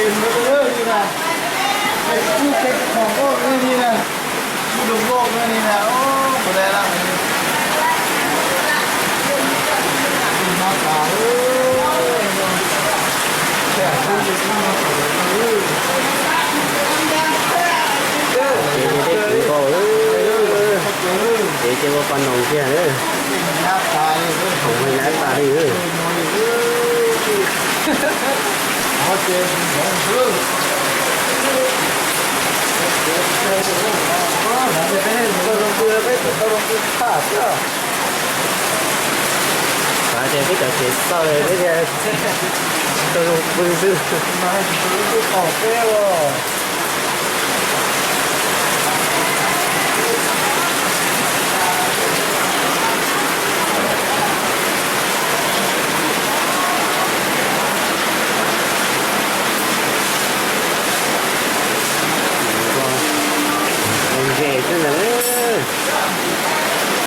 Ces tej kwv nkaus, ces tej ua pa noos kiag, khoom nyab tas li. Peb tau zoo pw, peb tau zoo pw tag xwb. Xav tias peb cov tsev txawj peb thiaj tau zoo pw xwb. Peb os.